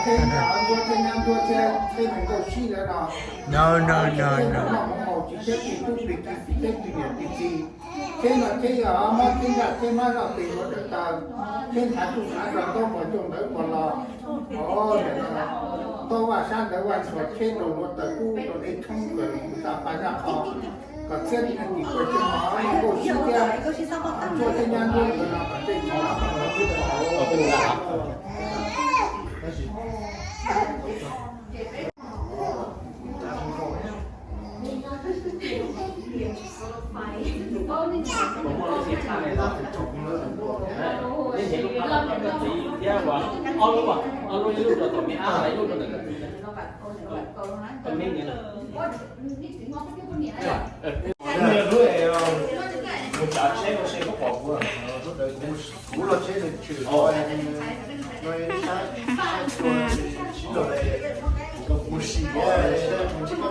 Ntuj thiab nyab ntuj thiab txhiaj me nkauj sib lawm no. No no no no. Tsis thiab tus tub plis tsis thiab tus niam tsis txiv, thiab no thiab yog mob thiab nraj thiab mab zoj tes ua dawm taw, thiab ntshav tsuj ntshav rog ntaub npog coj ntawd npog los, o, tau vaj sab ntawd vaj ntshuas thiab rau luag taws kub rau dej tshoob kawg lug tag pab zaj qhov, kom txhiab tus niam tsis kawg tsis mos nkauj sib thiab, tsuaj thiab nyab ntuj no kom tej tsis los kom los tub tau. Kuv los tsheb nws tshwm, no, sab, sab, sib los, kuv sim, sab, kuv tsis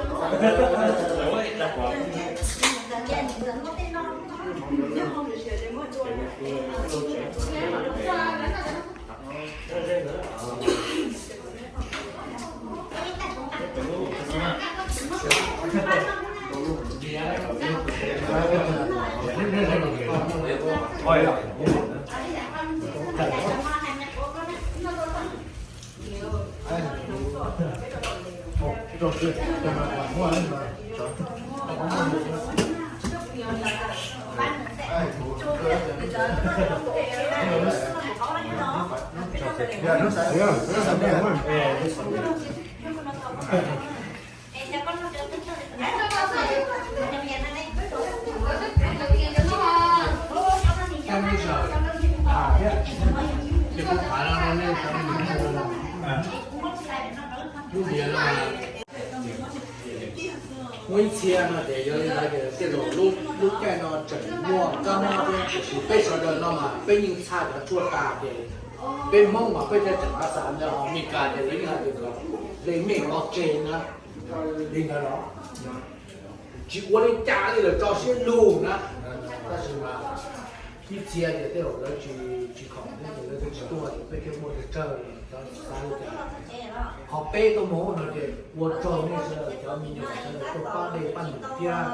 Muaj ib txhia no ces yog li ntawd ces tej zaum lub caij no tseem muaj kab mob thiab, tiam sis peb sawv daws no mas peb yeej txhaj cov tshuaj tas ces peb Hmoob mas peb thiaj tseem xav ntawd, ho Meskas ces lawv yeej hais tias le mej qhov tseg na, li ntawd los tsis ua li cas li lawm, tso siab lug na. Tab sis mas ib txhia ces tej zaum lawv tsis khoom thiab ces lawv thiaj tsis tuaj, ces peb thiaj muaj tsawg tsawg cov xav li cas. Qhov peb tuaj mus no ces ua tsaug nej sawv daws cov me nyuam sawv daws tuaj pab dej pab num thiab,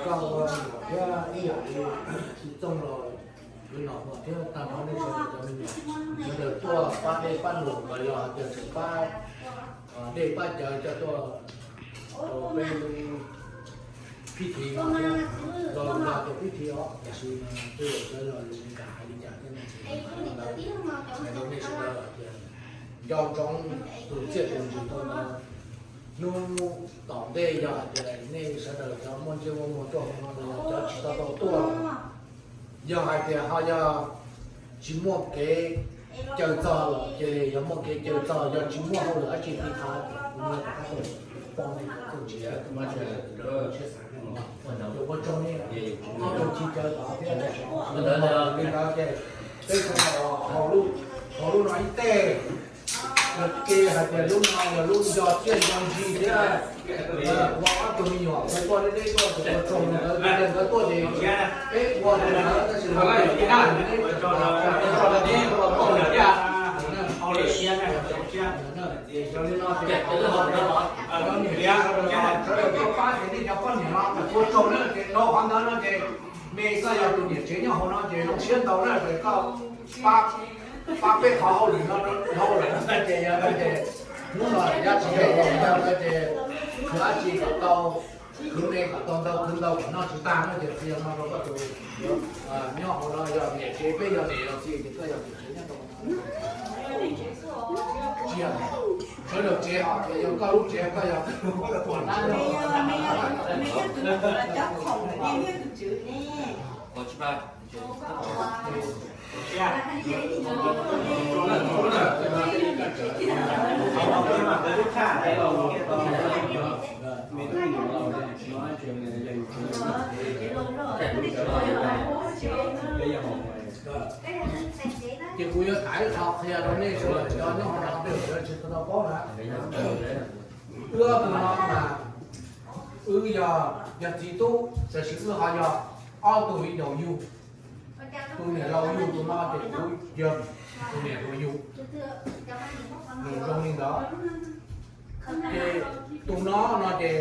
koj ua me nyuam thiab ib yam li txiv Txooj los, kwv Nom Huam thiab tag nrho nej sawv daws cov me nyuam sawv daws tuaj pab dej pab num los yog hais tias tseem pab dej pab cawv coj tuaj rau peb lub pib thiv no thiab, los los tus pib thiv os, tiam sis mas twb yog sawv los lus li cas hais li cas thiab no ces hais rau nej sawv daws hais tias nco ntsoov tus txiaj tus ntsig tau ntawd. Hnub tom ntej yog hais tias nej sawv daws cov muaj ntsej muag tuaj hauv no los yog cov tsis tau tau tuaj, yog hais tias ho yog tsis muaj kev caw txog los cia li, yog muaj kev caw txog, yog tsis muaj hauj lwm dab tsi tiv thaiv, kuv yuav rov qab tuaj pom nej cov txuj ntsiav, siab xav, ces ua tsaug nej, ua tsaug tsis caw tod thiab. Li ntawd ces peb sawv daws hauv lub no ib teg, yog ke hais tias lub no yog lub nco txiaj nco ntsig thiab, ua ob tug me nyuam kuv tuaj deb deb tuaj ces ua tsaug li ntawd, li ntawd tuaj ces peb ua li ntawd tab sis mas peb ua tsaug li ntawd. Yog li no ces cov niam txiv sawv daws, sawv daws tuaj pab ces nej cov poj niam no ua tsaug na, ces dhau qhov ntawd no ces me koj yog tus niam tsev nyob hauv no ces zoo siab ntau na, ces koj pab, pab peb qhov hauj lwm no dhau lawm ces yog no ces hnub no yog tsis yog ces khwv dab tsi kom tau, khwv me kom tau ntau, khwv ntau kom noj tsis tag no ces qhia no rau koj tus nyob hauv no yog niam tsev, peb yog niam yog txiv ces koj yog niam tsev nyob rau hauv no. Tsis yog, sawv daws tsev os, ces yog koj lub tsev koj yog ua dab no. Ces kuv yuav thaij ib qho qhia rau nej sawv daws cov nyob hauv no, tej zaum lawv tsis tau paub na. Wb ob tug no mas wb yog, yog txiv tub, tab sis wb ho yog ob tug viv ncaus yug. Tus niam laus yug tus no ces kuv yog Tus niam hu yug, nws zoo li ntawd. Ces tus no no ces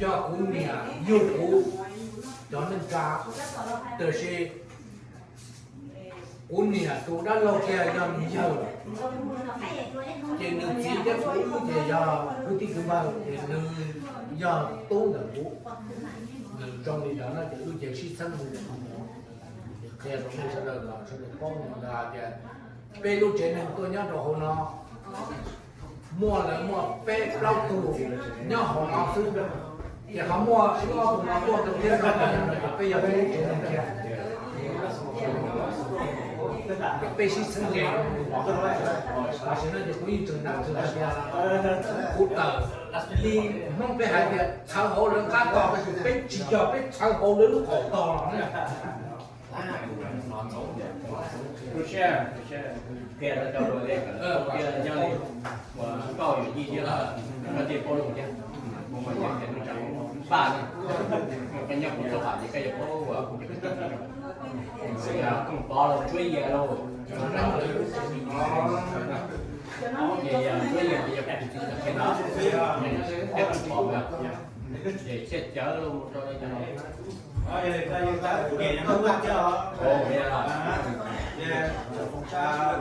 yog kuv niam yug kuv cov neej tsa, tiam sis kuv niam tus dab laug kiag yog nws yawg, ces nws txiv thiab kuv ces yog kwv tij kwv npawg, ces nws yog tub ntawm kuv. Nws zoo li ntawd no ces wb ces sib txheeb hu. Qhia rau nej sawv daws los sawv daws paub ntag tias peb lub tsev neeg tuaj nyob rau hauv no muaj lawv muaj peb plaub tug nyob hauv no xwb, ces ho muaj ib ob tug no tuaj rau thiab no, ces peb yog peb lub tsev neeg kiag. Ces peb sib txheeb ze. Tam sim no ces kuv yeej tseem nab tseem hais tias kuv tawm li Hmoob peb hais tias txhawv hauv lawv qab tog, peb tsis yog, peb txhawv hauv lawv lub qaum tog na. Lub siab, lub siab, qhia rau cov hluas tias koj nyob li uas nkauj yawm yij thiab, koj thiaj paub lus thiab. Mus mas yog tias nws tseem paj na, koj nyob kuv txoj pam ces koj yuav paub uas koom pov los tsuab yias lauj. Ces yog tsuab yias ces yog peb txiv txawm qhia no, peb koom pov ntawd, ces thiaj cawv mus rau cov no. Txawj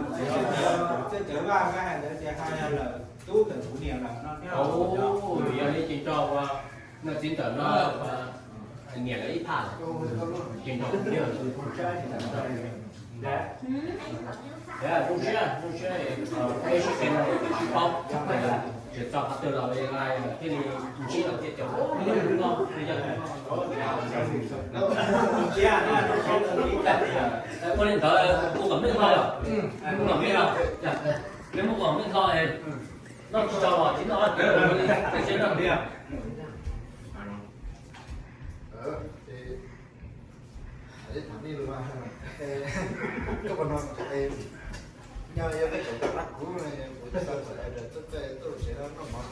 cawv vaj vaj hais ntawd tias ho yog lawm tub ntawm kuv niam lawm no thiab. Yog li ces tso ua no txiv ntawm no, niam lawv ib phaj, ces nrog kuv niam. Zoo siab, zoo siab, peb sib qhia no sib paub, tsis txog qhov twg los thiaj li ntsib los thiaj cov no. Ua li ntawd ua kom meej no yom, ua kom meej no, nej muab ua kom meej no, noj tsis tau los tsis noj, peb sib noj. Tham nej lus, koj puas no, nyob yog peb tseem rov qab kuv, kuv tsis tau txawm tuaj lub tsev no noj mov.